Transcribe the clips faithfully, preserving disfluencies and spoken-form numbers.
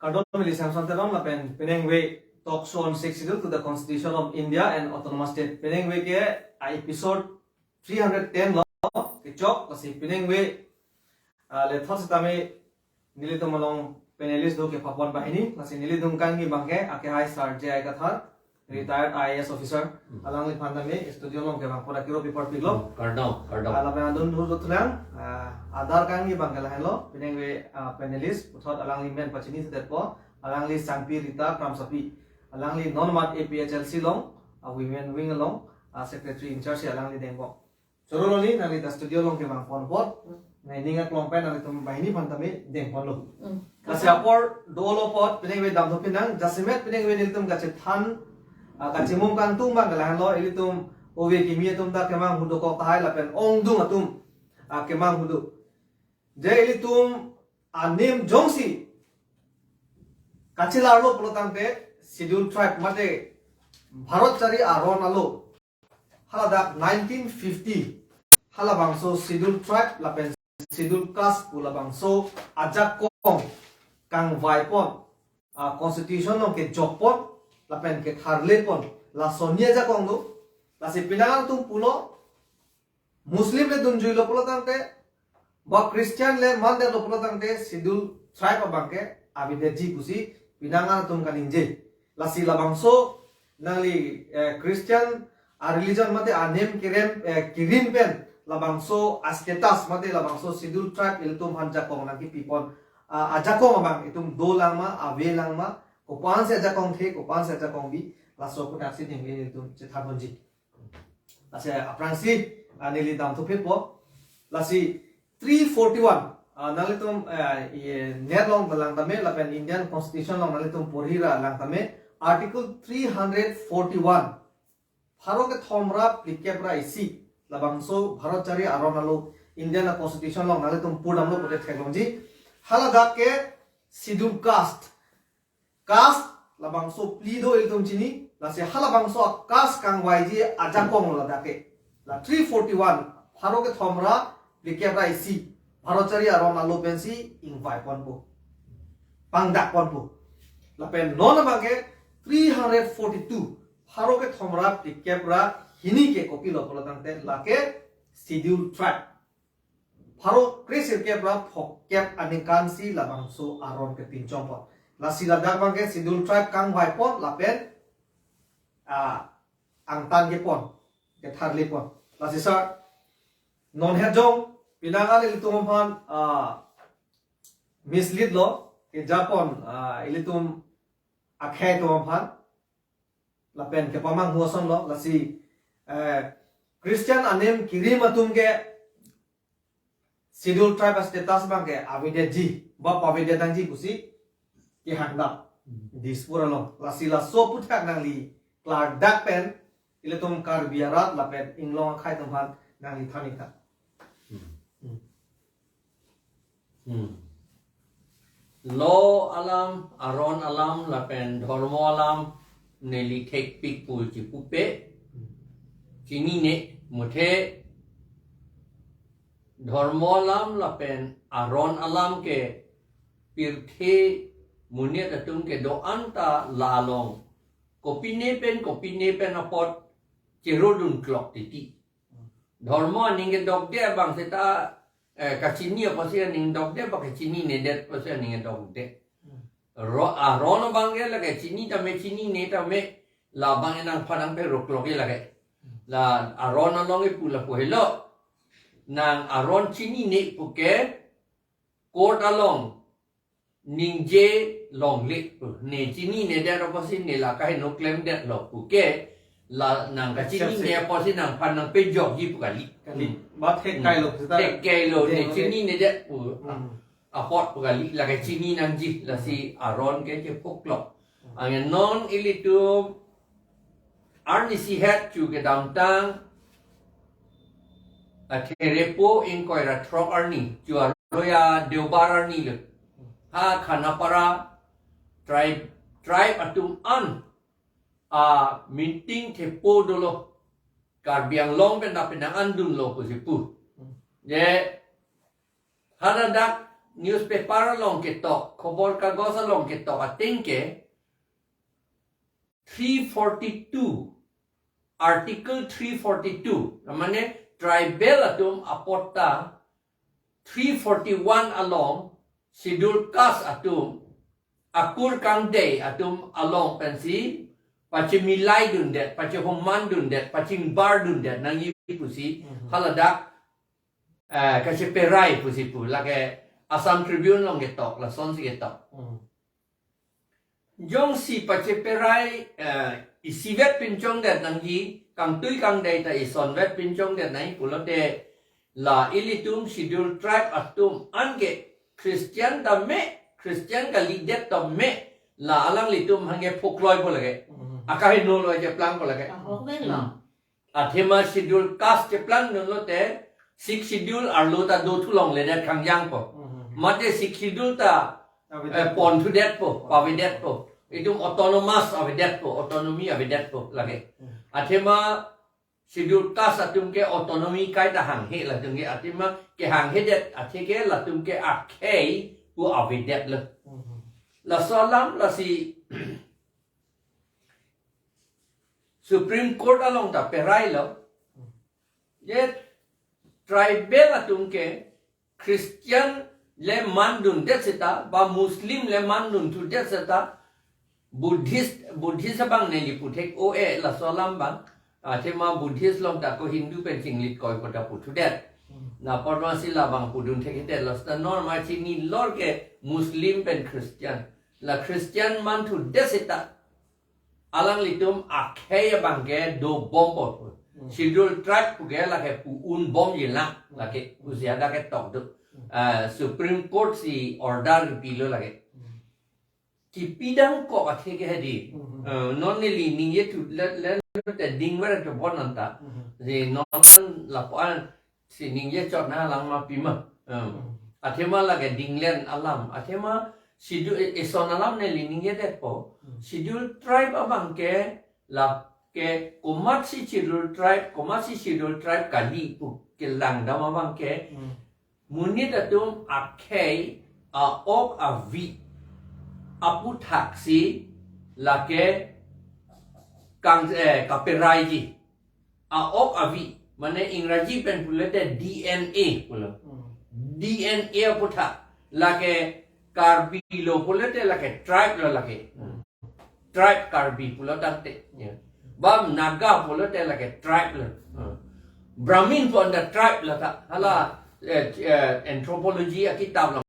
Kardom, ili Samson Teron lapen penang ve talk show on Sixth Schedule to the Constitution of India and Autonomous State. Penang ve ke a episode three hundred ten lo kechok, lasi penang ve, ah, le thot setame nelitum along panelist do kepapon banghini, lasi nelitum kangni abangke akehai Sar J I Kathar, retired I A S officer, hmm, alangliphan tame studio along kevang pura kiro paper pik lo. Hmm, kardom, kardom. Ah, lapen adun dur do thulang, ah, adar kangni abangke lahenlo, penang ve, ah, panelist, puthot alangli men pachini sedetpo, alangli Sangpi Rita Kramsapi, alangli non mat A P H L C along, ah, women wing along, ah, secretary in charge alangli dengpo. Choro lo ni, nangli ta studio along kevang pon apot, nangning aklong pen nanglitum banghini aphan tame dengpon lo. Hmm. Lasi apor dolo apot, penang ve damthu pinang, jasemet penang ve nelitum kachethan, ah, kachimung kangtung abang lahenlo, ilitum ove kimi atum ta kemang hu dokok tahai lapen ongdung atum, ah, kemang hu do. Je ilitum anim jongsi kachelarlo pulo tangte Schedule Tribe mate Bharat Chari Aron alo, haladak nineteen fifty, halabangso Schedule Tribe lapen Schedule Caste pu labangso ajakong kangvaipon, ah, constitution along kejokpon lapen ketharlepon, lasonji ajakong do. Lasi penang atum pulo, Muslim le dunjuilo pulo tangte, ba Christian le mandetlo pulo tangte, Schedule Tribe abangke avedetji pusi penang atum kaningje. Lasi labangso nangli, eh, Christian a religion mate anim kerem, eh, kerim pen labangso a status mate labangso Schedule Tribe ilitum aphan jakong nangkepipon, ah, ajakong abang itum dolang ma, avelang ma, kopansi ajakong the, kopansi ajakong bi, laso aputhak si ningli itum chethanponji. Lasi aphrangsi, ah, neli damthu phitpo. Lasi three forty-one, ah, nanglitum, eh, ye net along ta lang tame lapen Indian Constitution along nanglitum porhi ra lang tame, Article three hundred forty-one, pharo kethom ra phlikep ra isi, labangso Bharat Chari Aron alo Indian a Constitution along nanglitum pudamlo pute theklongji. Haladak ke Schedule Caste, caste labangso phli do ilitum chini, lasi halabangso a caste kangvaiji ajakong lo ladak ke. La three forty-one, pharo kethom ra phlikep ra isi, Bharat Chari Aron alo pensi ingvaiponpo, pangdakponpo. Lapen non abangke three hundred forty-two, pharo kethom ra phlikep ra hini ke kopilo pulo tangte lake Schedule Tribe. Pharo kresirkep ra phokep aningkan si labangso aron kepinchongpon. Lasi ladak abangke Schedule Tribe kangvaipon lapen, ah, angtan kepon, ketharlepon. Lasi sir, non het jong penang an ilitum aphan, ah, mislead lo, kejapon, ah, ilitum akhei atum aphan, lapen kepamanghu asonlo, lasi, eh, Christian anim kerim atum ke Schedule Tribe a status abangke avedetji, ba pavedet nangji pusi kehangdam Dispur along. Lasi laso aputhak nangli klardak pen ilitum Karbi arat lapen inglong akhei atum aphan nangli than ik tha. Hmm. Law alam, aron alam lapen dhormo alam neli thekpik pu chipupe, chinine, muthe dhormo alam lapen aron alam ke pirthe monit atum kedo-an ta la along kopine pen kopine pen apot cherodun klok titi. Dhormo aning kedokde abang seta, eh, kachini apotsi aning dokde, ba kachininedet apotsi aning dokde. Ro-, aron abang ke lake chini tame, chinine tame, labang enang phanang pe roklok ke lake. La aron along ipu lapu helo. Nang aron chinine puke court along ningje longle pu. Ne chininedet apotsi ne la kaheno klemdetlo puke, la nang kachinine apotsi nangphan nangpejokji pu kali. Kali. Hmm. Ba thek kailo, hmm, seta thek kailo, ne, ne chininedet pu. Hmm. Apot pu kali, lake chini nangji, lasi aron ke chephoklok. Hmm. Anke non ilitum arnisi het chu kedamtang, a, Therepo ingkoi ra throk arni, chu arlo ya Deobar arni lo. Ha Khanapara tribe, tribe atum an a meeting thepo dolo. Karbi Anglong pen ta penang an dunlo pusi pu. Je, haladak newspaper along ketok, khobor kagos along ketok ateng ke three forty-two, Article three forty-two, mane tribal atum apot ta three forty-one along Schedule Caste atum akur kangdei atum along pensi pachimilai dundet, pachihoman dundet, pachingbar dundet nangji pusi, Mhm. haladak, eh, kacheperai pusi pu, lake Assam Tribune along ketok, lasonsi ketok. Mhm. Jongsi pacheperai, eh, isivet pinchongdet nangji, kangtui kangdei ta isonvet pinchongdet nangji pulote, la ilitum Schedule Tribe atum anke Christian ta me, Christian kalidet ta me, la alanglitum hangke phokloi po lake. Mhm. Akaheno lo aje plang po lake. Ahok ven lo. Hmm. Athema Schedule Caste cheplang dunlote, Sixth Schedule arlo ta do thu longledet khangjang po. Mhm. Mate Sixth Schedule ta, Avedet eh, po. Pon thudet po, pavedet po. Itum autonomous avedet po, autonomy avedet po lake. Mhm. Athema Schedule Caste atum ke autonomy kaita hanghe latum ke, athema kehanghedet athe ke latum ke akhei pu avedet lo. Mhm. Laso alam lasi Supreme Court along ta perai lo. Je tribal atum ke Christian le man dundet seta, ba Muslim le man dun thudet seta, Buddhist, Buddhist abang neli puthek o e laso alam abang. Athema Buddhist along ta ko Hindu pen chinglit koi ko ta puthudet. Hmm. Na porma si labang pudun thekthedet lo seta normal chinilor ke Muslim pen Christian. La Christian man thudet seta alanglitum akhei abang ke dobom po. Hmm. Schedule Tribe pu ke lake pu-unbomji lang, lake pusi hadak ketok do. Hmm. Ah, Supreme Court si order pilo lake. Hmm. Kipi dam ko athe ke hedi. Hmm. Eh, non neli ningje thu le, le, le te dingver ke bon anta. Hmm. Si non lapu-an si ningje chot na lang ma pima. Eh, Hmm. athema lake dinglen alam. Athema Schedule, eh, eson alam neli ningjedet po. Hmm. Schedule Tribe abang ke lake komatsi Schedule Tribe, komatsi Schedule Tribe kali pu kelang dam abang ke. Hmm. Monit atum akhei a-ok avi aputhaksi lake kang, eh, kaperaiji. A-ok avi, mane Ingraji pen pulote D N A pulo. Hmm. D N A aputhak, lake Karbi lo pulote lake tribe lo lake. Hmm. Tribe Karbi pulo tangte. Ya. Bang Naga pulote lake tribe lo. Hmm. Brahmin pon ta tribe lo ta. Hala, eh, eh, anthropology akitap lo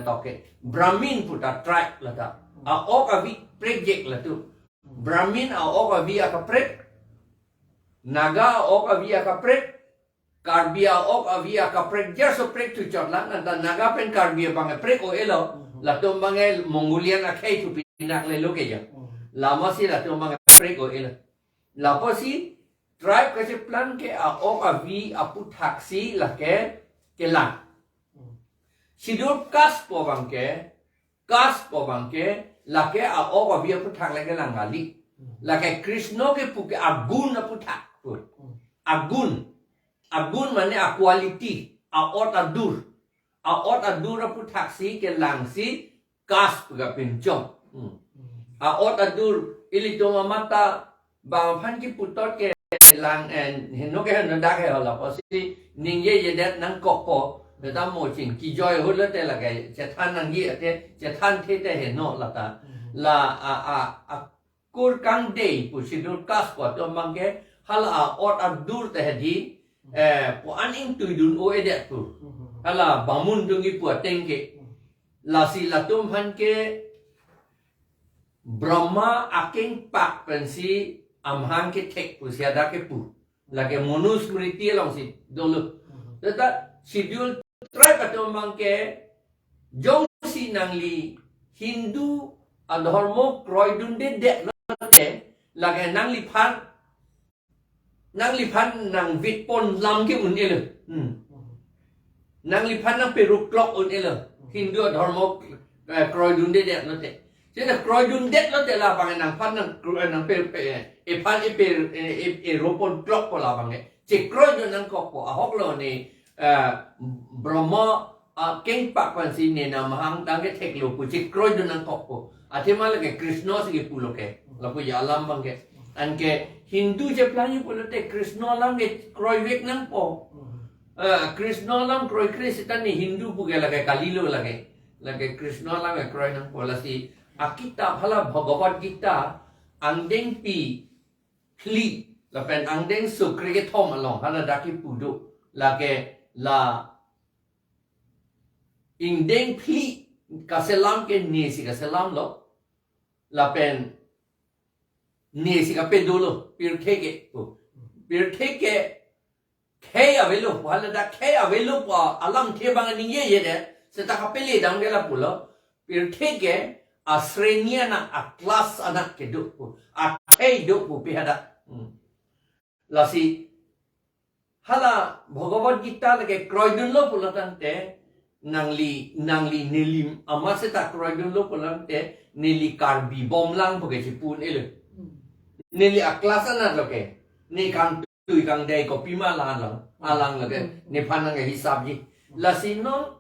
toke. Brahmin pu ta tribe lo ta. A-ok avi prekjek latum. Brahmin a-ok avi akaprek, Naga a-ok avi akaprek, Karbi a-ok avi akaprek, jaso prek thu chot lang, anta Naga pen Karbi abang prek o elo, Mhm. latum abang Mongolian akhei thu pinak le lo ke ja. Mhm. Lama si latum abang prek o elo. Lapusi tribe kacheplang ke a-ok avi aputhaksi lake kelang. Mhm. Schedule Caste pu abang ke, Caste pu abang ke, lake a-ok avi aphuthak lake lang kali. Hmm. Lake Krishna kepu ke agun aphuthak pu. Hmm. Agun. Agun mane a-quality, a-ot adur. A-ot adur aphuthaksi kelangsi caste pu kapinchong. Hmm. Hmm. A-ot adur, ilitum amat ta bang aphan kipu tot ke lang, eh, heno ke heno dak he hala pusi ningjejedet nangkokpo, beta mo ching kijoi ahut lote lake chethan nangji ate chethan the te heno lata. Mhm. La a, a, akur kangdei pu Schedule Caste pu atum abang ke hala a-ot adur te hedi, eh, pu an ingtuidun o-edet pu. Mhm. Hala bamun atum kipu ateng ke. Mhm. Lasi latum aphan ke Brahma akengpak pensi amahang kethek pusi hadak kepu. Lake Manusmriti alongsi dolo. Mhm. Teta Schedule Tribe atum abang ke jongsi nangli Hindu adhormo kroidundedet lote, lake nangliphan nangliphan nangvitpon lam ke un-elo. Hmm. Nangliphan nangperuklok un-elo. Hindu adhormo, eh, kroidundedet lote. Seta kroidundet lote labang nangphan nang kro-, eh, nangpe, pe, eh, ephan epe, eh, e, eropon klokpo labang ke. Chekroidun nangkokpo ahok lo ne, eh, Brahma akengpak pensi ne namahang tangke theklo pu chekroidun nangkokpo. Athema lake Krishna si kipulo ke. Lapu alam abangke. Anke Hindu cheplang pulote Krishna alam ke kroivek nangpo. Eh, Krishna alam kroikre seta ne Hindu pu ke lake kalilo lake. Lake Krishna alam ke kroi nangpo lasi. Akitap hala Bhagavad Gita angdengpi phli lapen angdengso krekethom along hala dak kipu do. Lake la ingdeng phli kaselam ke ne si kaselamlo. Lapen ne si kapedo lo, pirthe ke. Oh. Pirthe ke khei avelo, hala dak khei avelo pu alamthe abang ningjeje det. Seta kapele dam ke lapulo. Pirthe ke asreni anak, a-class anak kedo pu, akhei do pu pi hadak. Hmm. Lasi hala Bhagavad Gita lake kroidunlo pulo tangte nangli, nangli neli amat seta kroidunlo pulo tangte neli Karbi bomlang pu ke chipu un-elo. Hmm. Neli a-class anak lo ke. Ne kangtui kangdei kopima alang lo. Alang lo ke. Hmm. Nephan nangke hisapji. Lasi non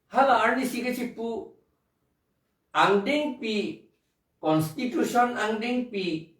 hala arnisi ke chipu angdengpi, constitution angdengpi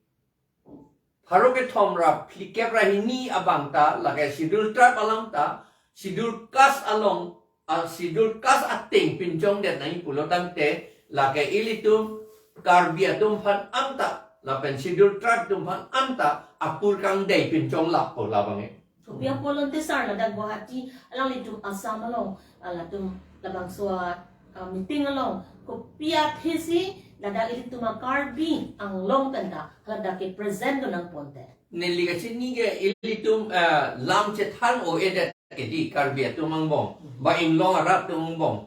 pharo kethom ra phlikep ra hini abang ta, lake Scheduled Tribe alam ta, Scheduled Caste along, a Scheduled Caste ateng pinchongdet nangji pulo tangte, lake ilitum Karbi atum aphan anta, lapen Scheduled Tribe atum aphan anta, akur kangdei pinchonglappo labang ke. Kopi apot lote sir, ladak Guwahati alanglitum Assam along, ah, latum labangso a, ah, meeting along kopi athesi ladak ilitum a Karbi Anglong pen ta ladak ke present do nangponte? Neli kachini ke ilitum, ah, lam chethan o-edet ke di Karbi atum angbong. Ba Inglong arat atum angbong.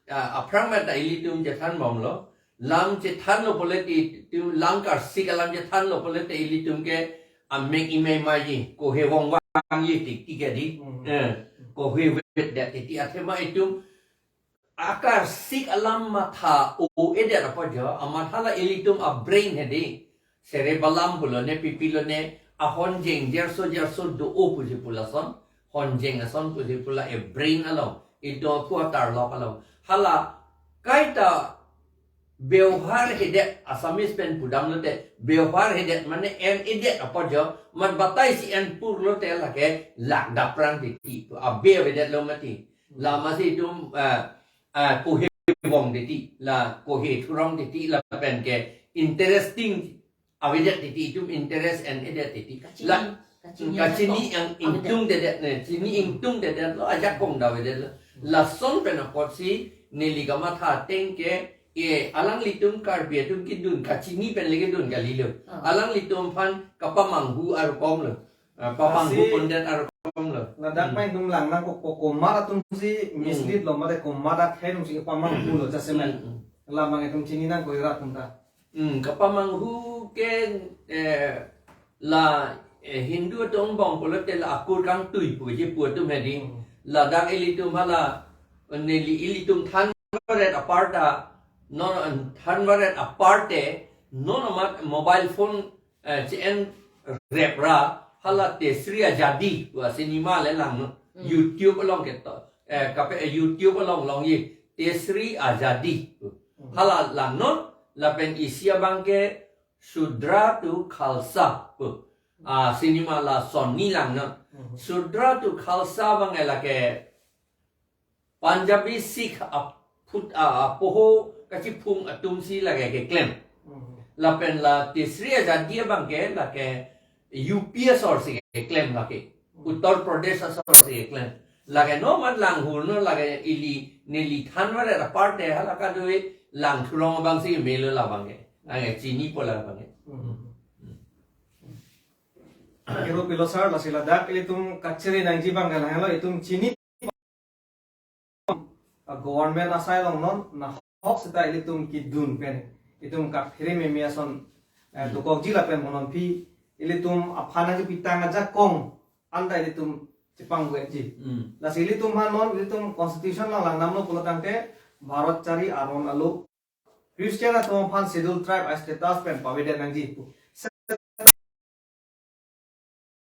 Ah, aphrang mata ilitum chethan bomlo. Lam chethanlo pulote, tu lam karsik alam chethanlo pulote ilitum ke amek imei maji, kohevong vangji titi ke di. Hmm. Eh, kohevet det titi athema itum akarsik alam matha o-edet apot jo, amat hala ilitum a-brain hedi. Cerebellum pulo ne, pipi lo ne, ahonjeng jerso jerso do-o puji pu lason. Honjeng ason puji pu la a-brain along. Itum apu atarlok along. Hala kaita bebohar hedet, Assamese pen pudam lote, bebohar hedet mane en-edet apot jo, mat batai si en pur lote lake lak daprang titi. Abe avedetlo mati. Lama si itum, eh, eh, kohevong titi, la kohe thurong titi, lapen ke interesting avedet titi, itum interest en-edet titi. Kachini, la, kachini kachini ajakong ingtung avedet. Dedet ne, chini ingtung dedet lo, ajakong ta avedetlo. Lason pen apotsi, neli kamatha ateng ke, e, alanglitum Karbi atum kedun, kachini pen le kedun kalilo. Ah. Alanglitum aphan kapamanghu arukom lo. Ah, papanghu asi pondet arukom lo. Ladak Hmm. pen itum lang nangkok, komat atum si Hmm. mislead lo, mate komat akhei atum si pamanghu lo, jasemet. Hmm, hmm. Labang itum chini nangkok ira atum ta. Hmm, kapamanghu ke, eh, la, eh, Hindu atum angbong pulote la akur kangtui puji pu atum hedi. Hmm. Ladak ilitum hala, neli ilitum thanvaret apar ta, non thanvaret aparte, non amat mobile phone, eh, che-en rep ra, hala Tesri Azadi, pu a cinema le lang non. Hmm. YouTube along keto, eh, kape, eh, YouTube along longji, Tesri Azadi. Hmm. Hala lang non, lapen isi abang ke Shudra to Khalsa, pu. Ah, cinema lason ni lang non. Hmm. Shudra to Khalsa abang ke lake Punjabi Sikh aphut, ah, apoho kachiphung atum si lake keklem. Hmm. Lapen la Tesri Azadi abang ke lake U P asor si keklem lake. Uttar Pradesh asor si keklem. Lake non amat lang hur non lake ili neli thanvaret aparte hala kadoi lang thurong abang si melo labang ke. Anke chinipo labang ke. Hmm. Kero pilo sir, lasi ladak ilitum kachere nangji abang ke lahelo itum chini a government asai along non nahok seta ilitum kedun pen itum kaphere meme ason, eh, Hmm. dokokji lapen mo non aphi ilitum aphan nangkepitang ajakong anta ilitum chepangvekji. Hmm. Lasi ilitum aphan non ilitum constitution along lang namlo pulo tangte Bharat chari aron alo Christian atum aphan Scheduled Tribe a status pen pavedet nangji pu.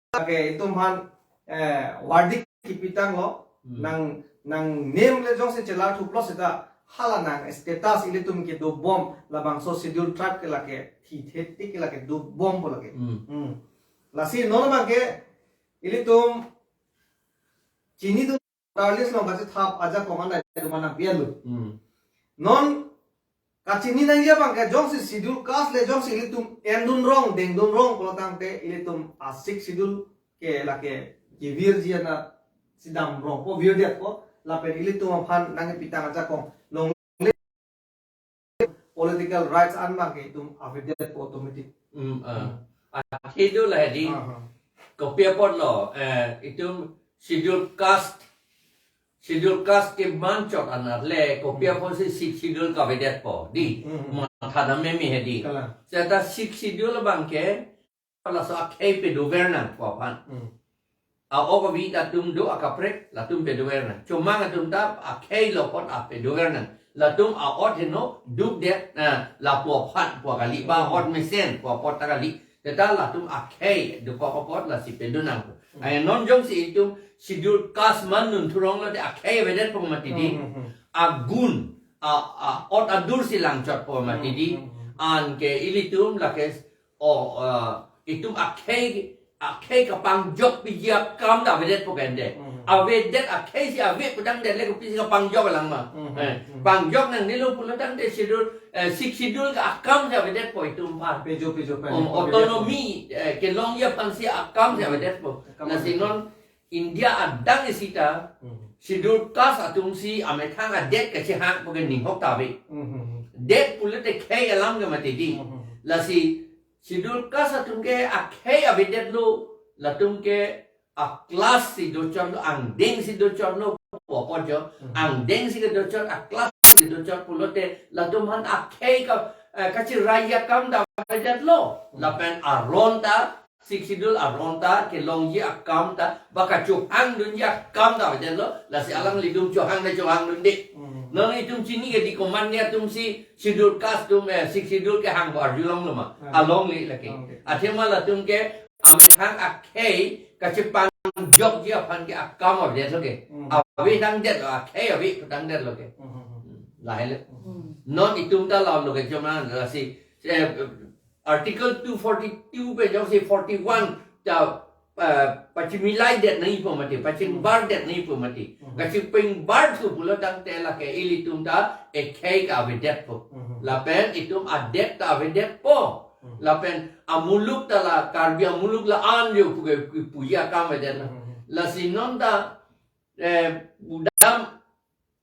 Lake itum aphan, eh, verdict kepitanglo, Hmm. Nang, nang name le jongsi chelar thuplo seta hala nang status ilitum kedobom labangso schedule tribe ke lake thithe tik ke lake dobompo lake. Hmm. Hmm. Lasi non abangke ilitum chinidun voter list along kachethap ajakong an dai duman nangpianlo. Hmm. Non kachini nangji abangke jongsi schedule caste le jongsi ilitum endun rong, dengdun rong pulo tangte ilitum a sixth schedule ke lake kevirji anat sidam rongpo, virdetpo, lapen ilitum aphan nangkepitang ajakong longle political rights an abangke itum avedetpo automatic. Hmm, ah. Athe do la hedi. Ah, ah. Kopi apotlo, eh, itum schedule caste, schedule caste kemanchot anat le, kopi Hmm. apotsi sixth schedule kavedetpo, di. Hmm, hmm, hmm. Matha dam meme hedi. Kalang. Seta sixth schedule abangke, laso akhei pedover nangpo aphan. Hmm. A-ok avi atum do akaprek, latum pedover nang. Chomang atum ta akhei lo apot a pedover nang. Latum a-ot heno dukdet, ah, lapu aphan pu kali, ba Hmm. ot mesen pu apot ta kali. Seta latum akhei dokok apot lasi pedonang. Hmm. Ai non jongsi itum schedule caste man nun thurong lote akhei avedetpo mati di. Hmm, hmm, hmm. Agun, a, a, ot adur si langchotpo mati Hmm, di. Hmm, hmm. Anke ilitum lake, o, ah, itum akhei, akhei kapangjok piji akam ta avedetpo kende. Hmm. Avedet akhei si ave putangdet le kopisi kapangjok lang ma. Hmm, Eh, hmm. Pangjok nangnelo pulo tangte schedule, eh, sixth schedule ke akam si avedetpo itum aphan. Pejo, pejo, pejo, Um, pejo. Autonomy, eh, kelongji aphansi akam si Hmm. avedetpo. Akam Lasi avedetpo. Non India adang isi ta, Hmm. schedule caste atumsi amethang adet kachehangpo ke ninghok ta ave. Hmm, hmm, hmm. Det pulote khei alam ke mati di. Hmm, hmm, hmm. Lasi schedule caste atum ke akhei avedetlo, latum ke a-class si dochotlo, angdeng si dochotlo, pu apot jo, Hmm. angdeng si kedochot, a-class si dochot pulote, latum aphan akhei ka, eh, kachiraiya akam ta avedetlo, Hmm. lapen aron ta, sixth schedule aron ta, kelongji akam ta, ba kachohangdunji akam ta avedetlo, lasi alanglitum chohang ta chohangdunde. Hmm. Non itum chini ke di komatne atumsi schedule caste atum, eh, sixth schedule kehangpo arjulonglo ma, Ah. alongle lake. Ah, okay. Athema latum ke amethang akhei kachepangjokji aphan ke akam avedetlo ke. Hmm. Avedetlo, akhei ave putangdetlo ke. Hmm, hmm, hmm. Lahai le. Hmm. Non itum ta lalo ke chomang lasi, eh, Article two forty-two pen jongsi forty-one ta, eh, pachimilaidet nangjipo mati, pachingbardet nangjipo mati. Mhm. Kachipingbar thu pulo tangte lake ilitum ta akhei ke avedetpo. Mhm. Lapen itum adet ta avedetpo. Mhm. Lapen amuluk ta la Karbi amuluk la-an jo pu ke pu, puji akam avedetlo. Mhm. Lasi non ta, eh, pudam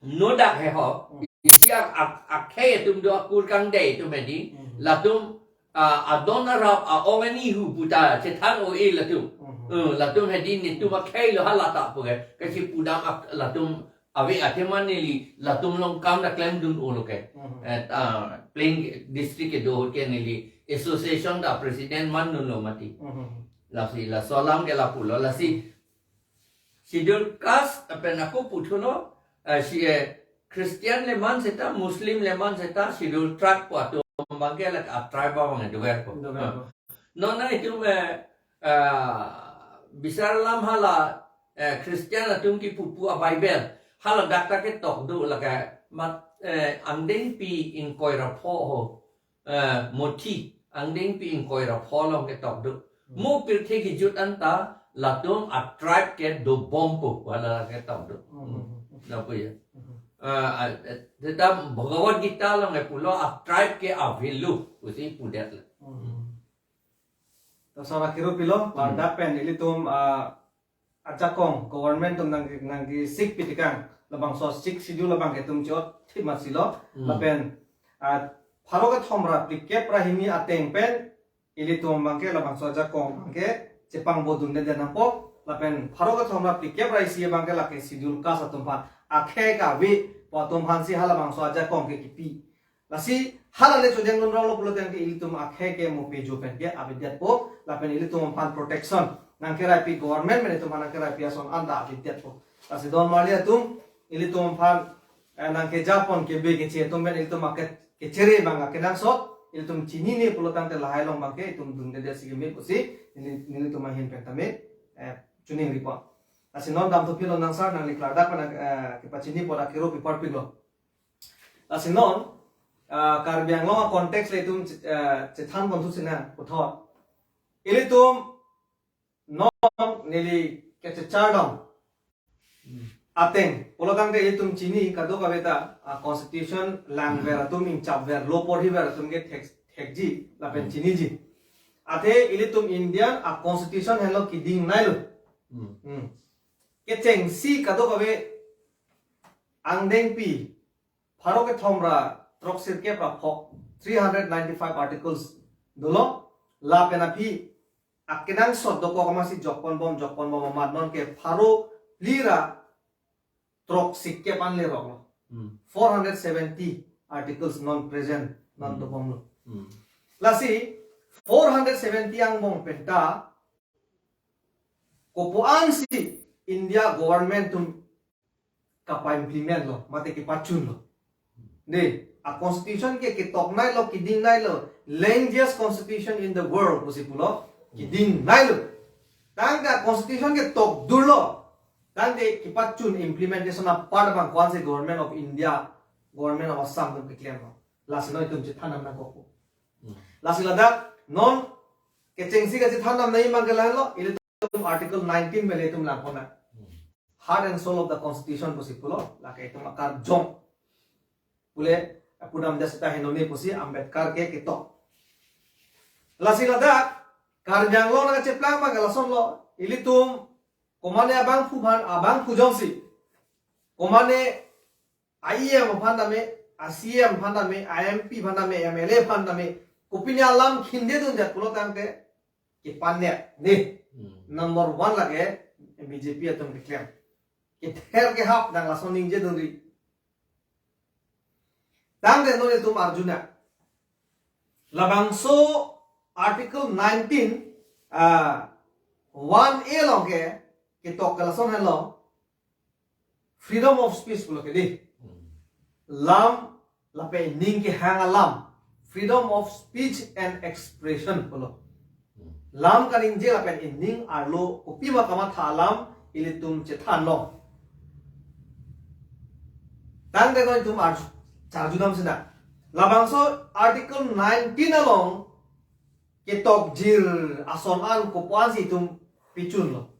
nodak he ho. Hmm. Isi ak, ak, akhei atum do akur kangdei atum hedi. Hmm. Latum, ah, adon arap a-ong ani hu puta chethan o-e latum. Hmm. Eh, latum hedi netum akhei lo hala ta pu ke. Kachipudam ak, latum ave athema neli latum along kam ta klemdun-olo ke. Hmm. Eh, ah, Plain District kedo ahut ke neli association ta president mandunlo mati. Hmm. Lasi laso alam ke lapulo lasi. Schedule caste pen ako puthulo, eh, si, eh, Christian le man seta, Muslim le man seta, schedule tribe pu atum abangke lake a-tribe abang doverpo. Doverpo. Ah. Non itum, eh, ah, bisar alam hala, eh, Christian atum kipu pu a-Bible. Hala dak ta ketok do lake mat, eh, angdengpi ingkoi ra pho ho. Eh, Mothi, angdengpi ingkoi ra pho along ketok do. Hmm. Mo pirthe kejut anta latum a-tribe ke dobompo, hala ketok do. Hmm. Hmm. Lapu ya. Hmm. Eh, ah, eh, seta Bhagavad Gita along ke pulo a-tribe ke avelo, pusi pudetlo. Hmm. Laso ra kiru pilo, Hmm. ladak pen ilitum, ah, ajakong, government atum nang, nangkesik pitikang, labangso sixth schedule abangke itum chot thip masilo, Hmm. lapen, ah, pharo kethom ra phlikep ra hini ateng pen, ilitum abangke labangso ajakong abangke chepangbo dunde nangpo, lapen pharo kethom ra phlikep ra isi abangke lake schedule caste atum aphan, akhei ke ave pu atum aphansi halabangso ajakong ke kipi. Lasi hala le chodeng dun ronglo pulo tangte ilitum akhei ke mo pejo pen ke avedetpo, lapen ilitum aphan protection nangkeraipi government pen itum aphan nangkeraipi ason anta avedetpo. Lasi don marli atum ilitum aphan, eh, nangkejapon kebe keche atum pen ilitum ake, kechere abang akenangsot, ilitum chinine pulo tangte lahai along abangke itum dundedet si keme pusi, neli, nelitum ahin pen tame, eh, choningripo. Lasi non damthu philo nang sir, nangli klardak pen, eh, kepachini apot akero piparpiklo. Lasi non, ah, Karbi Anglong a-context le itum, eh, chethan ponthu sina puthot. Ilitum non neli kechechar dam ateng pulo tangte ilitum chini kadokave ta, ah, constitution langver atum, ingchapver, law porhiver atum ke thek, thekji lapen chiniji. Athe ilitum Indian a-constitution henlo keding nailo. Hmm. Hmm. Kechengsi kadokave angdengpi pharo kethom ra throksirkep ra phok, three hundred ninety-five articles dolo, lapen aphi akenangsot dokok amatsi jokponbom, jokponbom amat non ke pharo phli ra throksikep an leroklo. Hmm. Four hundred seventy articles non present, non Hmm. dobomlo. Hmm. Lasi four hundred seventy angbong penta kopuan si India government atum kapa-implement lo, mate kepachunlo. Dei, a-constitution ke ketok nailo, keding nailo, lengjias constitution in the world pusi pulo, keding nailo. Tangte a-constitution ketok durlo, tangte kepachun implementation apart abang ko-ansi Government of India, Government of Assam atum keklemlo. Lasi non itum chethan dam nangkokpo. Hmm. Lasi ladak non kechengsi kachethan dam nangji abang ke lahenlo, ilitum Article nineteen pen ilitum langpon na. Hmm. Heart and soul of the constitution pusi pulo, lake itum akarjong. Pule, pudam dasita henone pusi Ambedkar ke ketok. Lasi ladak, Karbi Anglong nangcheplang abang ke lasonlo, ilitum, komane abangphu aphan, abangphu jongsi, komane I E M aphan tame, a C E M aphan tame, I M P aphan tame, M L A aphan tame, kopine alam khindedun jat pulo tangte, kepanet, dei. Hmm. Number one lake B J P atum keklem. Kether kehap nang lason ningjedunri. Tangte non itum arju nang. Labangso Article nineteen, ah, one A along ke, ketok ke lason henlo, freedom of speech pulo ke dei. Hmm. Lam lapen ning kehang alam. Freedom of speech and expression pulo. Hmm. Lam kaningje lapen ining arlo kopima kamatha alam ilitum chethanlo. Tangte non itum arju, charju dam sina. Labangso Article nineteen along ketokjir ason an kopuan si itum pachunlo.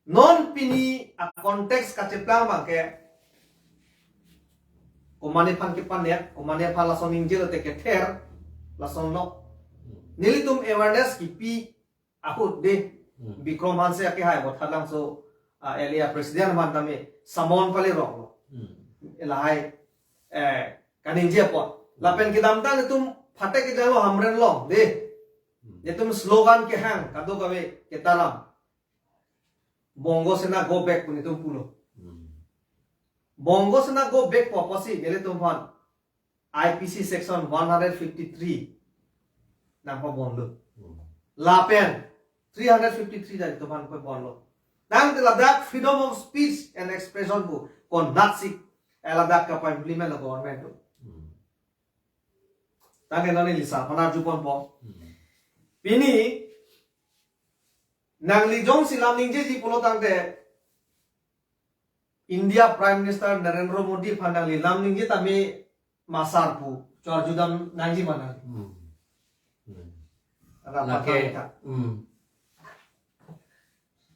Non pini a-context kacheplang abang ke, komane aphan kepanet, komane aphan lason ningje lote kether, lasonlo. Nelitum awareness kipi ahut dei, Hmm. Bikram Hanse akehai Bothatlangso, ah, area president aphan tame summon paleroklo. Hmm. Lahai, eh, kaningje apot. Lapen kedamtang itum phatek kejalo Hamren along dei. Hmm. Itum slogan kehang, kadokave ketaram. Bongo Sena go back pu itum pulo. Hmm. Bongo Sena go back pu apotsi nelitum aphan I P C section one hundred fifty-three nangpabonlo. Hmm. Lapen three hundred fifty-three ta itum aphan pabonlo. Tangte ladak freedom of speech and expression pu konatsi, eh, ladak kapa-implement lo government atum. Hmm. Tangte non neli sir aphan arjuponpo. Hmm. Pini nangli jongsi lam ningjeji pulo tangte India Prime Minister Narendra Modi aphan nangli lam ningje tame ma sir pu charju dam nangji ma nangli? Hmm. Hmm. Ada Lake, patang ta. Hmm.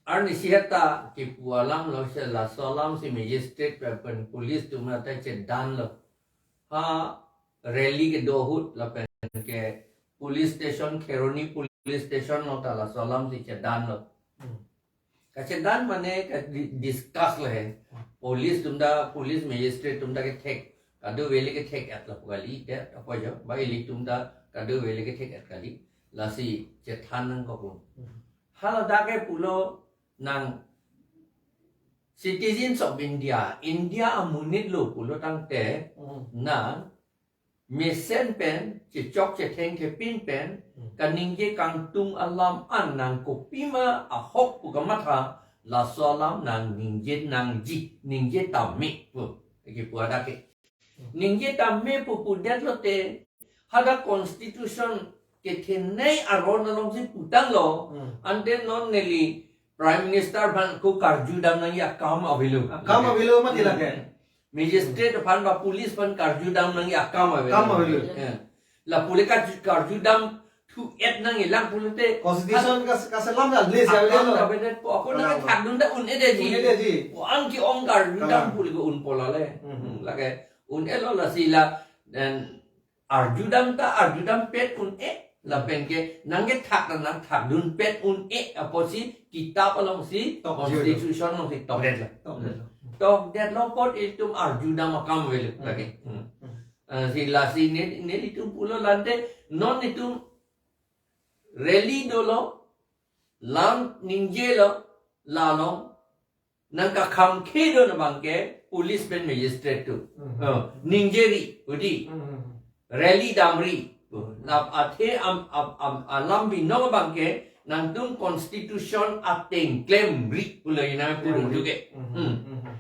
Arnisi heta kipu alam lo, si laso alam si magistrate pen police atum ta chedanlo. Ha rally kedo ahut lapen ke police station, Kheroni police station along ta laso alam si chedanlo. Hmm. Kachedan mane ka di-, discuss lo he. Police atum ta, police magistrate atum ta kethek. Kadokave le kethek-et lapu kali, ya, apa jo, ba ilitum ta kadokave le kethek-et kali. Lasi chethan nangkok pu. Hmm. Hala dak ke pulo nang citizens of India, India amonit lo pulo tangte, Hmm. nang mesen pen, chechok chetheng thepin pen, Hmm. kaningje kangtung alam an nang kopima ahok pu kamatha, laso alam nang ningje nangji, ningje tame pu. Kipu adak ke. Hmm. Ningje tame pu pudet lote, hadak constitution kethenei aron alongsi putanglo, Hmm. ante non neli Prime Minister aphan ko karjudam nangji akam avelo. Akam avelo mati lake. Magistrate aphan ba police aphan karjudam nangji akam avelo. Akam avelo. Ya. La pule ka karjudam thu-et nangji lang pulote. Constitution kas-, kaselam la list ya akam avelo. Kabinet po ako nang thakdun ta un-edetji. Un-edetji. Ko-an ke-ong karjudam pule ko unpo lale. Hmm. Hmm, lake un-elo lasi la, dan arjudam ta arjudam pet un-e, lapen ke nangkethak ta nangthakdun pet un-e apotsi kitap alongsi, tokjir, constitution alongsi tokdetlo. Tokdetlo. Tokdetlo apot itum arjudam akam avelo lake. Hmm. Hmm. Ah, si lasi ne, nelitum pulo lante non itum rally dolo, lam ningjelo, la along nangkakhamkhedun abangke police pen magistrate atum. Mhm. Oh, ningjeri, udi. Mhm. Rally damri. Oh, la athe am, am, am, alam binong abangke nangtum constitution ateng klemri pulo ina pudun juke. Mhm. Hmm. Mhm.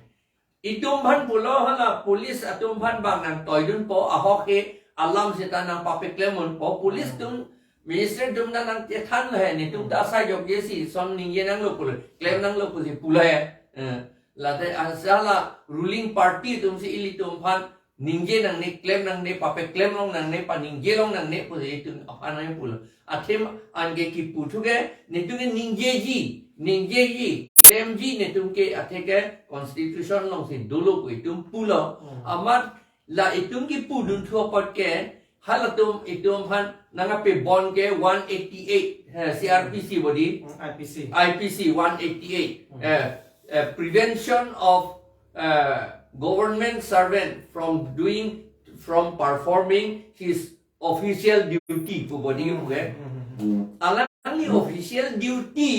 Itum aphan pulo hala police atum aphan bang nangtoidunpo ahok he alam seta nangpapeklemdunpo police atum, magistrate atum ta nangchethanlo he, netum ta asai jokjesi son ningje nanglo pulo, klem nanglo pusi pulo he. Eh, late asala ruling party atumsi ilitum aphan ningje nangne, klem nangne, papeklem long nangne, paningje long nangne pusi itum aphan nangpulo. Athema anke kipu thuke, netum ke ningjeji, ningjeji, klemji netum ke atheke constitution alongsi dolo pu itum pulo. Hmm. Amat la itum kipudun thu apot ke, halatum itum aphan nangpabon ke one eighty-eight, eh, C R P C body. Hmm, I P C. I P C one eighty-eight. Hmm. Eh, eh, Prevention of, eh, Government Servant from doing, from performing his official duty pu body ke pu ke. Hmm, hmm, hmm, hmm. Alangli official duty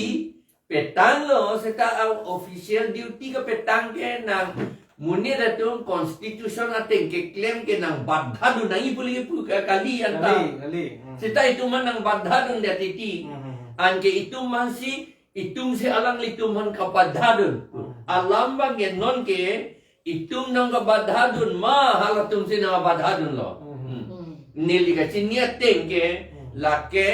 petanglo, seta a official duty kepetang ke nang monit atum constitution ateng keklem ke nangbathadun nangji pu lagi pu ke kali anta. Kali, kali. Hmm. Seta itum aphan nangbathadunde titi. Hmm, hmm, hmm. Anke itum aphansi, itumsi alanglitum aphan kabathadun. Hmm. Alam abangke nonke itum nangkabathadun ma halatumsi nangkabathadunlo. Hmm. Hmm. Hmm. Neli kachini ateng ke, hmm, lake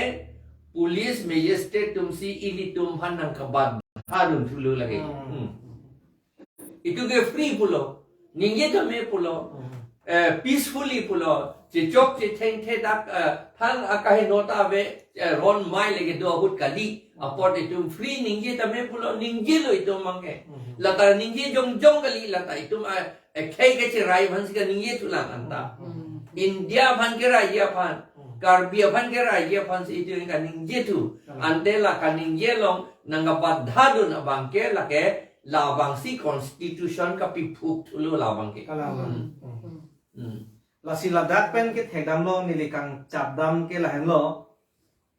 police magistrate atumsi ilitum aphan nangkabathadun thulo lake. Hmm. Hmm. Itum ke free pulo, ningje tame pulo, hmm, eh, peacefully pulo, chechok chethengthe dak, eh, thang akahe nota ave, eh, ron mai lake do ahut kali. Apot itum free ningje tame pulo, ningjelo itum abangke. Mhm. Lata ningje jongjong kali, lata itum a, akhei kacherai aphansi kaningje thulang anta. Mhm. India aphan keraiji aphan, mhm, Karbi aphan keraiji aphansi itum kaningje thu. Mhm. Ante la kaningje along nangkabathadun abangke lake labangsi constitution kapiphuk thulo labangke. Kalang. Mhm. Mhm. Mhm. Lasi ladak pen kethekdamlo neli kangchapdam ke lahenlo,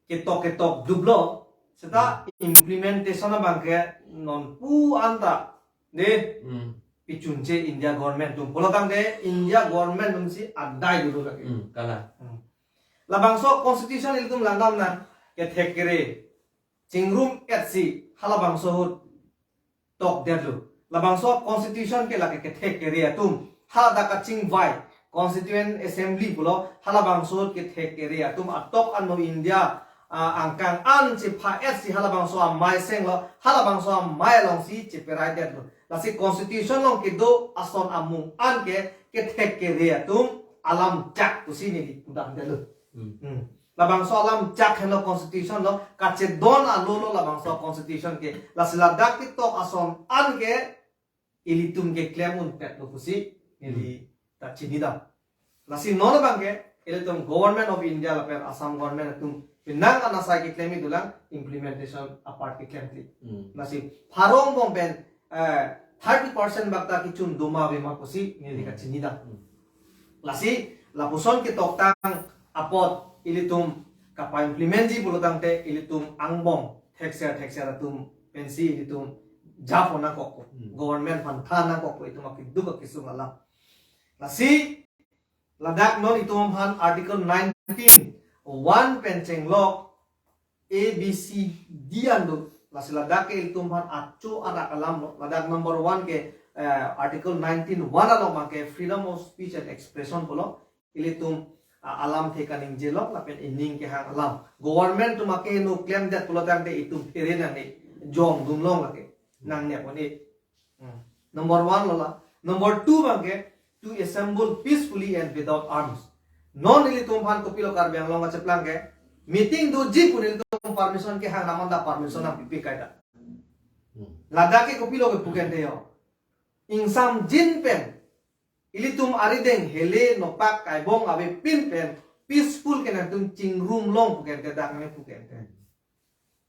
ketok ketok duplo, seta, hmm, implementation abangke nonpu anta de, hmm, pichunche India government atum. Pulotangte India government atumsi adai dulu lagi. Hmm, kalang. Hmm. Labangso constitution ilitum langdamnang, kethek kere chingrum-etsi halabangso ahut tokdetlo. Labangso constitution ke lake kethek kere atum, hadak kachingvai, Constituent Assembly pulo, halabangso ahut kethek kere atum atok ano India, ah, angkang an chepha-etsi halabangso amei senglo, halabangso amei alongsi cheperaidetlo. Lasi constitution along kedo ason amung an ke kethek kere atum alam chak pusi neli pudamdetlo. Hmm. Hmm. Labangso alam chak henlo constitution lo, kachedon alolo labangso constitution ke. Lasi ladak ketok ason an ke ilitum keklem unpetlo pusi neli, hmm, ta chinidam. Lasi non abangke ilitum Government of India lapen Assam government atum penang anasai keklem idulang implementation apart keklemkle. Hmm. Lasi pharo angbong pen, eh, thirty percent bak ta kechun doma avema pusi neli, hmm, kachinidam. Hmm. Lasi lapuson ketoktang apot ilitum kapa-implementji pulotangte ilitum angbong thekser thekser atum pensi ilitum japon nangkokpo. Hmm. Government aphan than nangkokpo itum akeduk akesung alam. Lasi ladak non itum aphan Article nineteen one pen chenglok A, B, C, D an do. Lasi ladak ke ilitum aphan acho arak alamlo. Ladak number one ke, eh, Article nineteen one along abangke freedom of speech and expression pulo. Ilitum, ah, alamthe kaningjelo lapen ining kehang alam. Government atum akeheno klemdet pulotangte itum phere nangne. jongdun long lake. Nang ne pon e. Hmm. Number one lo la. Number two abangke, to assemble peacefully and without arms. Non ilitum aphan kopilo Karbi Anglong kacheplang ke, meeting doji pu ilitum permission kehang, naman ta permission nangpipe kaita. Hmm. Ladak ke kopilo kepu kente yo. Ingsamjin pen, ilitum arideng hele nopak kaibong avepin pen, peaceful ke nangtum chingrum long pu kente, dak nangpu kente.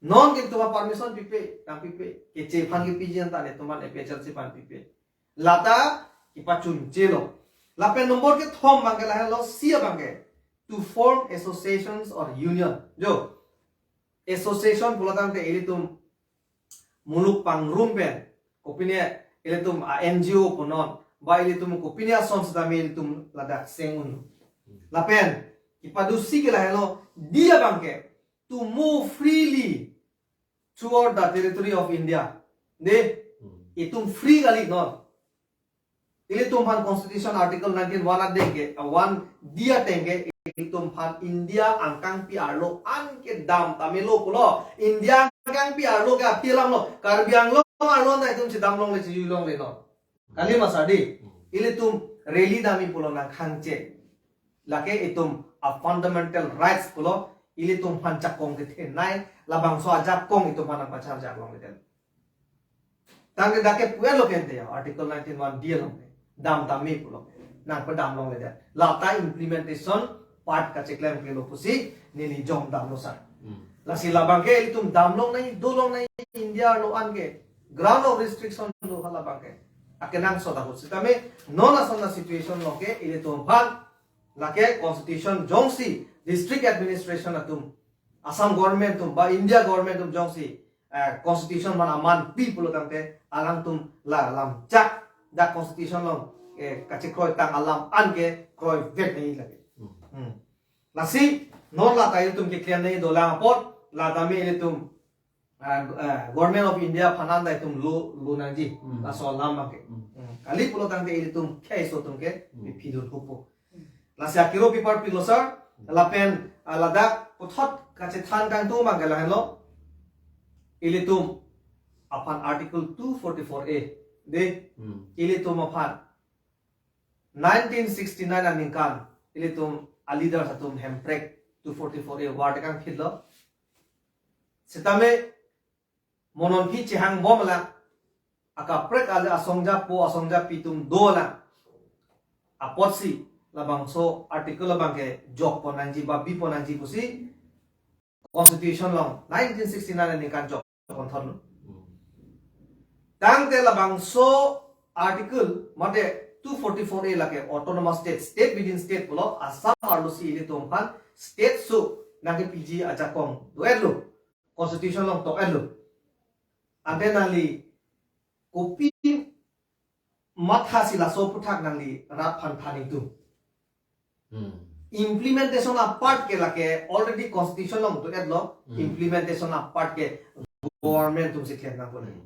Non ke ilitum permission pipe, nangpipe. Keche aphan kepiji anta netum aphan A P H L C aphan pipe. Lata kepachunche lo. Lapen number kethom abangke lahelo, C abangke, to form associations or union. Jo. Association pulo tangte ilitum muluk pangrum pen, kopine ilitum a N G O punon, ba ilitum kopine ason setame ilitum ladak seng un. Lapen kepado C ke lahelo, D abangke, to move freely throughout the territory of India. De, Hmm. itum free kali non. Ilitum aphan Constitution Article nineteen one ateng ke, uh, one D ateng ke, ilitum aphan India angkangpi arlo an kedam tame lo pulo. India angkangpi arlo ke aphi alam lo. Karbi Anglong arlo an ta itum chedam longle, chejui longle non. Kali ma sir di. Ilitum rally damji pulo nangkhangche. Lake itum a fundamental rights pulo, ilitum aphan jakong kethenei, labangso ajakong itum aphan nangpacharjak longle det. Tangte dak ke pu-et lo kente ya, Article nineteen one D along ke. Dam tame pulo. Nangpadam longle det. Lata implementation part kacheklemkle lo pusi neli jongdamlo sir. Hmm. Lasi labangke ilitum dam longnei, do longnei, India arlo an ke. Ground of restriction lo halabangke. Akenangsot ahut setame, non ason a-situation along ke, ilitum aphan, lake constitution jongsi, district administration atum, Assam government atum, ba India government atum jongsi, eh, constitution aphan aman pi pulo tangte, alangtum la lamchak, dak constitution along, eh, kachekroitang alam an ke kroivek nangji lake. Hmm. Hmm. Lasi, non lata ilitum keklem nangji dolang apot, lata me ilitum, ah, ah, Government of India aphan an ta itum lo, lo nangji, Hmm. laso alam abangke. Hmm. Hmm. Kali pulo tangte ilitum khei so atum ke, Hmm. mi phidun hupo. Lasi akiro pipar pilo sir, lapen, ah, ladak puthot kachethan kangtung abangke lahenlo. Ilitum aphan Article two forty-four A. De, Hmm. ilitum aphan nineteen sixty-nine aningkan, ilitum a-leaders atum Hemprek two forty-four A war tekang phitlo. Setame mo non aphi chehangbom lang, akaprek ale asongja po, asongja pi atum do lang. Apotsi labangso article abangke jokpon nangji ba bipon nangji pusi constitution along nineteen sixty-nine aningkan jokpon thotlo. Hmm. Tangte labangso article mate two forty-four A lake autonomous state, state within state pulo, Assam arlosi ilitum aphan state su nangkepiji ajakong do-etlo. Constitution along tok-etlo. Ante nangli kopi mathasi laso aphuthak nangli rat aphan than ningtu. Hmm. Implementation a-part ke lake already constitution along do-etlo, Hmm. implementation a-part ke government atumsi klem nangpo. Hmm.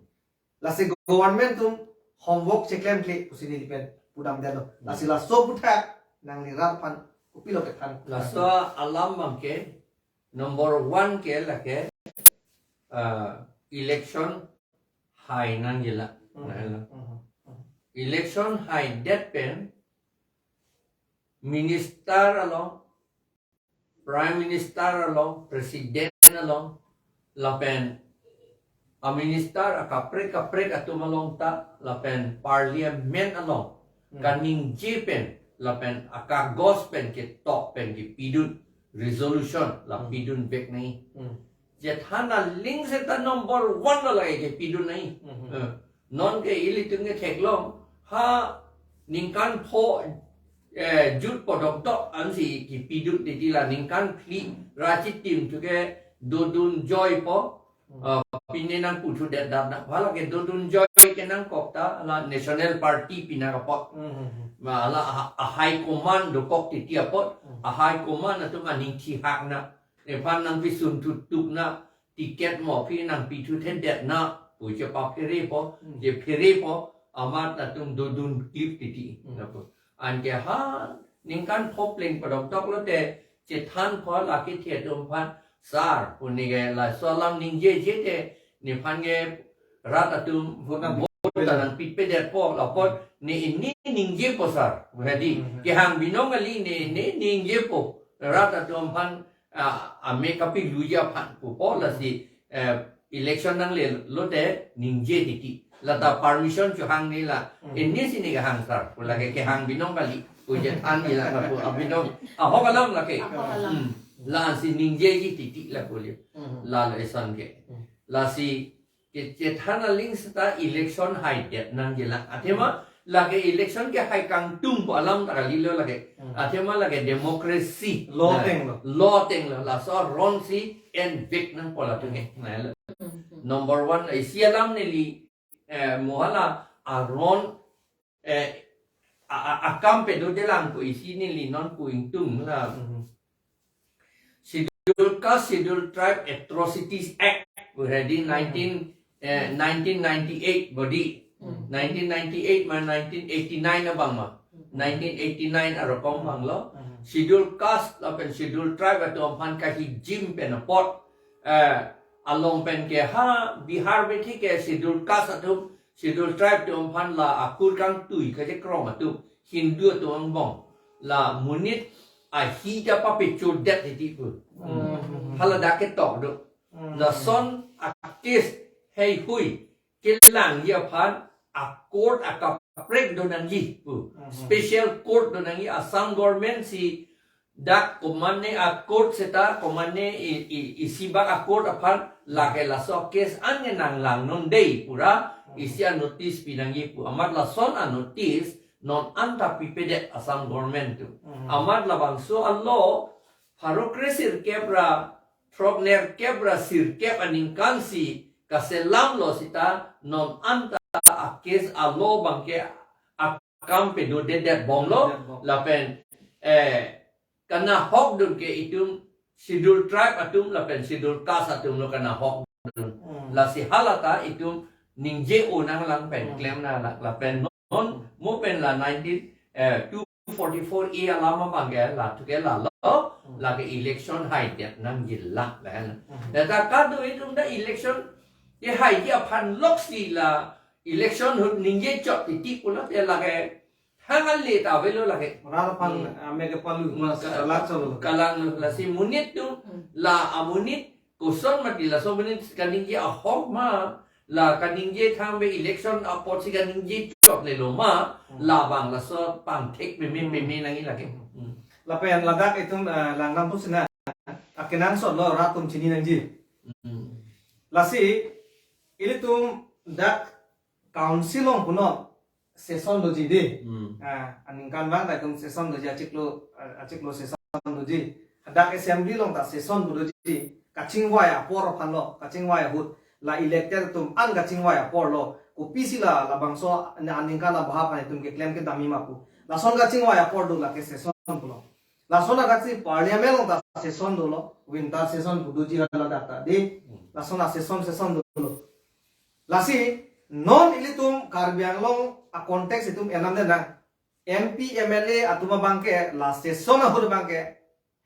Lasi government atum homework cheklemkle pusi neli pen pudam detlo. Hmm. Lasi laso aphuthak nangli rat aphan kopilo kethan. Laso alam abangke number one ke lake, ah, election hai nangji la. Hmm. Nangji la. Hmm. Hmm. Election haidet pen minister along, Prime Minister along, President along, lapen a-minister akaprek kaprek atum along ta, lapen Parliament along, Hmm. kaningje pen, lapen akagos pen ketok pen kepidun, resolution la Hmm. pidun vek nangji. Hmm. Chethan aling seta number one lo lake kepidun nangji. Hmm. Eh, non ke ilitum ke theklong, ha ningkan pho, eh, jut po dokdok ansi kepidun titi, la ningkan phli ra chitim thu ke dodun joipo, Hmm. ah, pine nangputhu det dam na. Hala ke dodun joi ke nangkok ta, la National Party pina kapot. Hmm, hmm, hmm. Ma la a, a-high command dokok titi apot, Hmm. a-high command atum aning thihak na. Nephan nangpisun thutup na, ticket mo aphi nangpithu thedet na, pu chepaphere po, Hmm. chephere po, amat atum dodun klip titi. Hmm. Lapu. Anke ha, ningkan pho pleng padokdok lote, chethan pho lake thi atum aphan, sir, pu neke laso alam ningjeje te, nephan ke rat atum vote nang vote ta nangpipedetpo, lapot ne ini ningjepo sar. Jadi, hmm, kehang binong kali ne, ne ningjepo. Rat atum aphan, ah, amek kapiluji aphan pupo, lasi, eh, election nangle lote ningje titi. Lata permission chohang ne la, hmm, ini si ne kehang sar. Pu lake kehang binong kali. Pu je than ji la pu abinong. Ahok alam lake. Ahok alam. Hmm. La si ningjeji titi la pu le. Hmm. La le eson ke. Hmm. Lasi ke chethan aling seta election haidet nangjilang. Athema lake election ke hai kangtung pu alam ta kalilo lake. Hmm. Athema lake democracy. Law, na, ateng lo. Law ateng lo. Laso aron si envik nangpo latum ke. Na, la. Hmm. Number one, isi alam neli, eh, mo hala aron, eh, a, a, akam pedodelang pu isi neli non pu ingtung la. Hmm. Schedule Caste, Schedule Tribe Atrocities Act, already nineteen, eh, nineteen ninety-eight bodi. Hmm. Nineteen ninety-eight ma nineteen eighty-nine abang ma. Hmm. Nineteen eighty-nine arokom abang lo. Hmm. Schedule Caste lapen Schedule Tribe atum aphan kahijim pen apot, eh, along pen ke ha Bihar bethi ke Schedule Caste atum, Schedule Tribe atum aphan la akur kangtui kachekrom atum, Hindu atum angbong, la monit ahi ta papechodet titi pu. Hmm. Hala dak ketok do. Hmm. Lason a-case heihui kelangji aphan a-court akaprek do nangji pu. Hmm. Special court do nangji, Assam government si dak komatne a-court seta komatne i, i, isi bak a-court aphan lake laso case an ke nanglang non dei pura, hmm, isi a-notice pi nangji pu. Amat lason a-notice non anta pipedet Assam government atum. Hmm. Amat labangso a-law pharo kresirkep ra throknerkep ra sirkep aningkan si kaselam lo seta non anta a-case a-law abang ke akam pedodedet bomlo. Pedodedet bom. Lapen, eh, kanahokdun ke itum Schedule Tribe atum lapen Schedule Caste atum lo kanahokdun. Hmm. Lasi hala ta itum ningje-o nanglang pen, hmm, klem nanglang lapen non mo pen la nineteen, eh, two forty-four A alam abang ke la thu ke la lo, hmm, lake election haidet nangjilang lahen. Hmm. Data kado itum ta election ke haiji aphan lok si la election ahut ningje chot titi pu la te lake hang ale ta avelo lake. Rat aphan, hmm, ah, me ke palu. Ma ka-, kalang cholo. Kalang lo, lasi monit atum, hmm, la amonit koson mati laso monit kaningje ahok ma, la kaningje thangbe election apot si kaningje chot le lo ma, hmm, labang laso pangthek peme, hmm, peme nangji lake. Hmm. Lapen ladak itum, ah, langdam pu sina akenangsot lo rat atum chini nangji. Hmm. Lasi ilitum dak council along punon session doji dei. Hmm. Ah, aningkanvang ta itum session doji, achiklo, ah, achiklo session doji. Hadak assembly along ta session pu doji. Kachingvai apor aphan lo, kachingvai ahut. La elected atum an kachingvai apor lo. Kopisi la labangso aningkan abahap aphan itum keklem kedamji ma pu. Lason kachingvai apor do lake session pulo. Lason adak si parliament along ta session dolo, winter session pu doji hala dak ta dei. Hmm. Lason a-session, session dolo. Lasi non ilitum Karbi Anglong a-context itum enam den na. M P, M L A atum abang ke la session ahut abang ke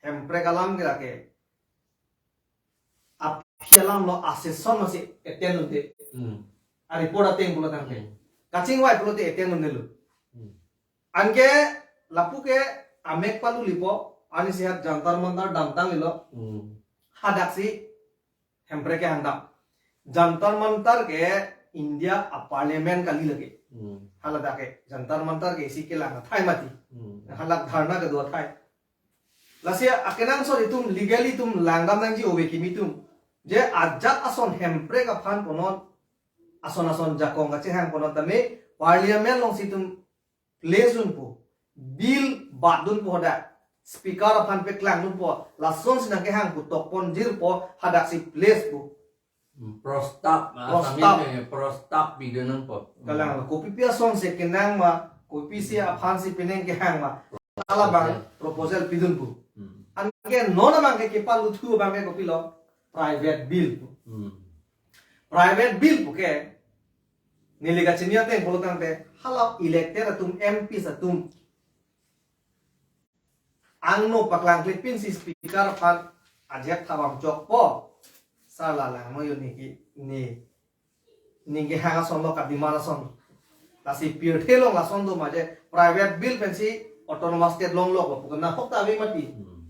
hemprek alam ke lake aphi alam lo, a-session masi attend unde. Hmm. A-report ateng pulo tangte. Hmm. Kachingvai pulote attend undelo. Hmm. Anke lapu ke amek palu lipo, ani sehat Jantar Mantar damtang lilo. Hmm. Hadak si hemprek ke hangdam. Jantar Mantar ke India a-parliament kali lake. Hmm. Hala dak ke Jantar Mantar ke isi kelang athai mati. Hmm. Hala dharna kedo athai. Lasi akenangsot itum legally itum langdam nangji ove kimi atum. Je ajat ason hemprek aphan punon, ason ason jakong kachehang punon tame parliament along si itum place dunpo, bill bat dunpo hadak, speaker aphan peklang dunpo, lason si nangkehang pu tokpon jirpo, hadak si place po. Hmm, prostab, ah, prostab. Assamese, eh, prostab pidun nangpo. Kalang, kopi pi ason si kenang ma, kopisi aphan si penang kehang ma, hala abang proposal pidunpo. Hmm. Anke non abang ke kepaluthu abang ke kopilo, private bill po. Hmm. Private bill po ke, neli kachini ateng pulo tangte, hala elected atum, M Ps atum angno paklangklepin si speaker aphan ajak thabam chokpo. Sar la lang mo yo niki ni niki hang ason lo kadimar ason. Lasi pirthe along lason do ma je private bill pensi autonomous state longlok lo pu kena ahok ta ave mati. Hmm.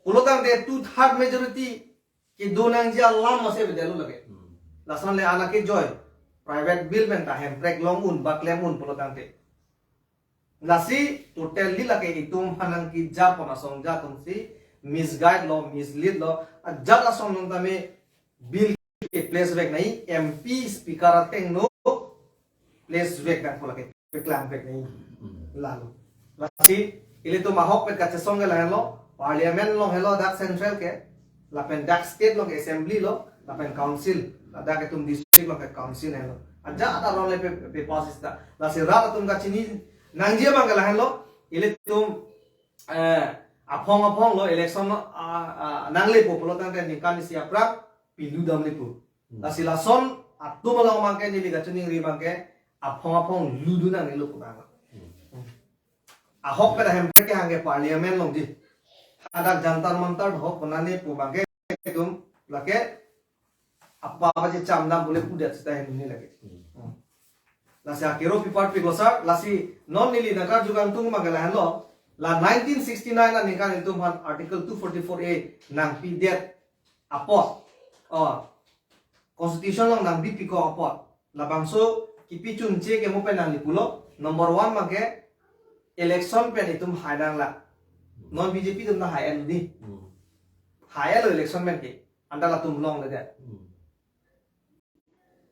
Pulotangte two third majority kedo nangji alam masi avedet lo lake. Hmm. Lason le ana kejoi private bill pen ta hemprek long un ba klem un pulotangte. Lasi totally lake itum aphan nangkejapon asong ja atumsi misguide lo, mislead lo, ajat asong nung tame bill ke place vek nai, M P speaker athengno place vek nangpo lake, peklang vek nai. Hmm. Lalo. Lasi ilitum ahokpet kachesong ke lahenlo, parliament along helo dak central ke, lapen dak state along ke assembly lo, lapen council, ladak itum district along ke council helo. Ajat aron le pe, pe pass ista. Lasi rat atum kachini nangji abang ke lahenlo, ilitum, eh, aphong aphong lo election lo, ah, ah, nanglepo pulotangte ningkan isi aphrang pilu damlepo. Hmm. Lasi lason atum along abang ke neli kachiningri abang ke aphong aphong ludun nangnelo pu abang. Hmm. Ahokpet ahemprek ke hang ke parliament along di. Hadak Jantar Mantar ahok konane pu abang ke itum lake apa aja cham dam boleh pudet seta hem ni lake. Hmm. Hmm. Lasi akero pipar pik lo sar, lasi non neli nangkarju kangtung abang ke lahenlo. La nineteen sixty-nine aningkan itum aphan Article two forty-four A nangpidet apot. Oh. Constitution along nangbipi ko apot. Labangso kipi chunche ke mo pen nangli pulo. Number one abang ke election pen itum hai nanglang. Non B J P atum ta hai-et di. Hmm. Hai-et lo election pen ke. Anta latum longledet. Hmm.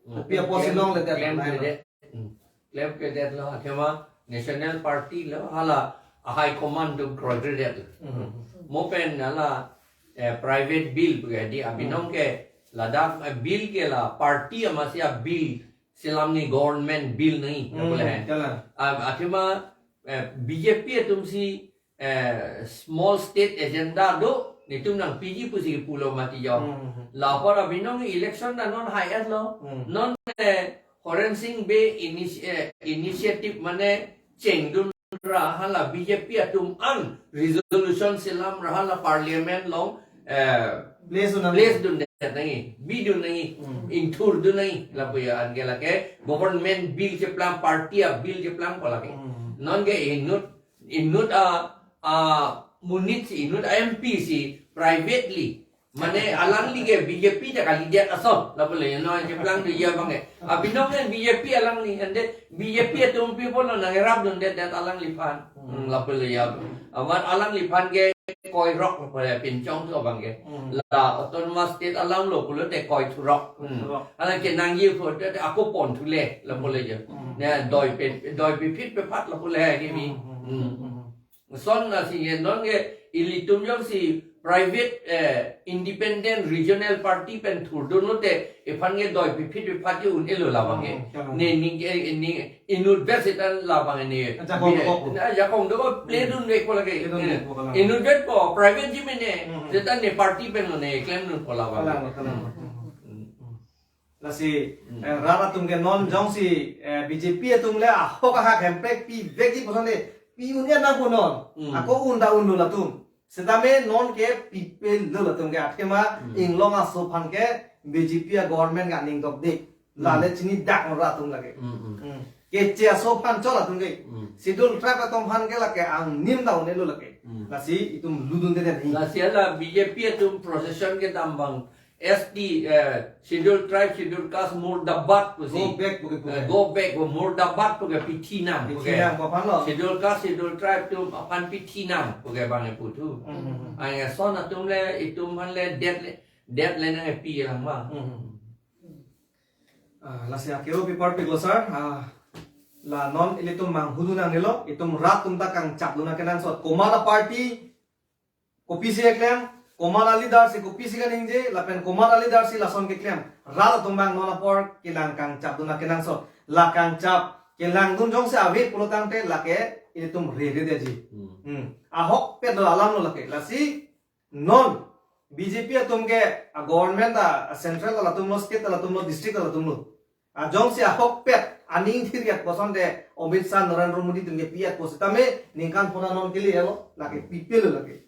Kopi apotsi longledet. Klemkledet. Hmm. Klemkledet lo, athema National Party lo, hala a high command atum kroikredet lo. Hmm. Mo pen hala, eh, private bill pu ke di abinong ke ladak, eh, bill ke la party amatsi a bill selam ni, government bill nai, Hmm, boleh, eh. Kalang. Ah, athema, eh, B J P atumsi eh, small state agenda do, netum nangpiji pusi pulo mati jo. Hmm. Lapor abinong election ta non hai-et lo. Hmm. Non, eh, Horen Sing Bey initi-, eh, initiative mane chengdun ra hala B J P atum an resolution selam ra hala parliament along, eh, place dun nang. Place dundet nangji, bidun nangji, Hmm. ingthurdun nangji, lapu ya an ke lake government bill cheplang, party a bill cheplang pu lake. Hmm. Non ke inut inut a, a monit si, inut a M P si privately, mane alangli ke B J P ta kalidet ason, lapu le, no, cheplang do ya abang ke. Abinong ke B J P alangli, ante B J P atum people lo nang-erap dundedet alangliphan. Hmm. Hmm, lapu le ya. Amat alangliphan ke koirok lapu le pinchong thu abang ke. Hmm. La autonomous state alam lo pulote koithurok. Hmm. Koithurok. Hala ke nangji pulote ako pon thule, lapu le ya. Hmm. Ne doi pe, doi pe phit pe phat lapu le ke bi. Hmm, hmm, Hmm. hmm, hmm. Son lasi ye non ke ilitum jongsi private, eh, independent regional party pen thurdun lote iphan ke doi pe phit pe phat ke un-elo labang ke. Hmm, kalang. Ne ning ke ni inutvet seta labang ne. Ajakong dokok. Na ajakong dokok play Hmm. dunvekpo lake. Play dunvekpo, kalang. Inutvetpo private ji mene Hmm. seta ne party pen lo ne klemdunpo labang. Kalang, kalang. Hmm. Hmm. Lasi, Hmm. eh, rat atum ke non jongsi, eh, B J P atum le ahok ahak hemprek pivekji puson de pi un-e nangpo non. Hmm. Ako un ta unlo latum. Setame non ke pipelo latum ke athema Hmm. inglong aso aphan ke B J P a government ke aning dokde. Hmm. Lale chinidak rat atum lake. Hmm, hmm. Hmm. Keche aso aphan chot latum ke. Hmm. Schedule tribe atum aphan ke lake angnim ta un-elo lake. Hmm. Lasi itum ludundedet nangji. Lasi hala B J P atum procession kedam abang S T, eh, Schedule Tribe, Schedule Caste, murdabad pusi. Go back pu ke pu ke. Eh, go back pu, murdabad pu ke pithi nang pu ke. Pithi nang pu aphan lo. Schedule Caste, Schedule Tribe atum aphan pithi nang pu ke abang pu thu. Hmm, hmm, hmm. Ai, son atum le, itum aphan le, det le, det le nangpi lang ma. Hmm, hmm, hmm. Ah, lasi akero pipar pik lo sar, ah, la non ilitum manghudun nangnelo, itum rat atum ta kangchapdun nangkenangsot. Komat a party, kopisi keklem, komat a leader si kopisi kaningje, lapen komat a leader si lason keklem. Rat atum abang non apor kelang kangchapdun nangkenangsot. La kangchap, kelangdun jongsi ave pulotangte lake ilitum rere detji. Hmm. Hmm. Ahokpet lo alam lo lake. Lasi non B J P atum ke a government a, a central latum lo, state latum lo, district latum lo. A jongsi ahokpet aning thir-et puson de Amit Shah, Narendra Modi atum ke pi-et pusitame ningkan phongo non kele lo, lake pipelo lake.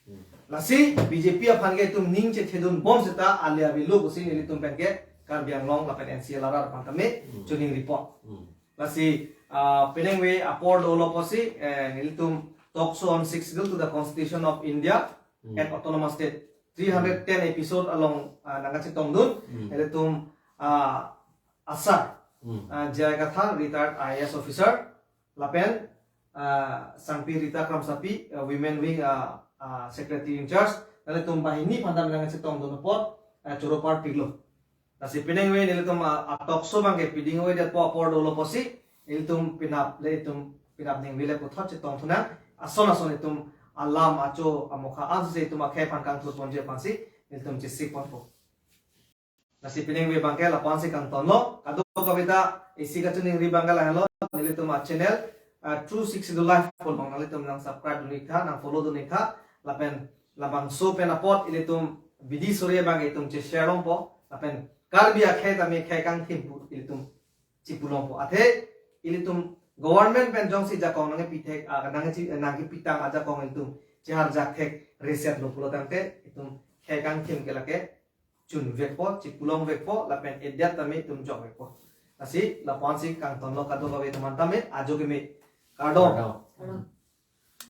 Hmm. Lasi B J P aphan ke itum ning chethedun bom seta ali avelo pusi nelitum pen ke Karbi Anglong lapen N C L R R aphan tame Hmm. choningri pon. Hmm. Lasi ah, penang ve apor dolo pusi eh, nelitum talk show on sixth schedule to the Constitution of India Hmm. and Autonomous State three hundred ten episode along ah, nangkachetongdun. Hmm. Nelitum ah, asar Hmm. ah, J I Kathar, retired I A S officer, lapen ah, Sangpi Rita Kramsapi, ah, Women Wing ah, ah, Secretary in charge, nelitum banghini aphan tame nangkachetongdun apot ah, choro parpiklo. Lasi penang ve nelitum ah, ah, talk show abang ke piding ave det apor dolo pusi nelitum penap le itum penap ningve le puthot chetongthu nang, ason ason itum alam acho amokha ansi itum akhei aphan kangthur ponji aphansi nelitum chesik ponpo. Lasi penang ve abang ke lapu-ansi kangtonlo. Kadokave ta isi kachoningri abang ke lahelo, nelitum a channel ah, True Sixth Schedule Live pu along nanglitum nang subscribe dun-ik tha, nang follow dun-ik tha, lapen labangso pen apot ilitum bidi sore abang itum che share longpo, lapen Karbi akhei tame khei kangthim pu ilitum chipu longpo. Athe ilitum government pen jongsi jakong nangkepi thek ah, nangkechi nangkepitang ajakong ilitum cheharjak thek reset lo pulo tangte itum khei kangthim ke lake chun vekpo, chipu long vekpo, lapen edet tame itum jok vekpo. Lasi lapu-ansi kangtonlo kadokave atum aphan tame, ajo keme, kardom. Kardom.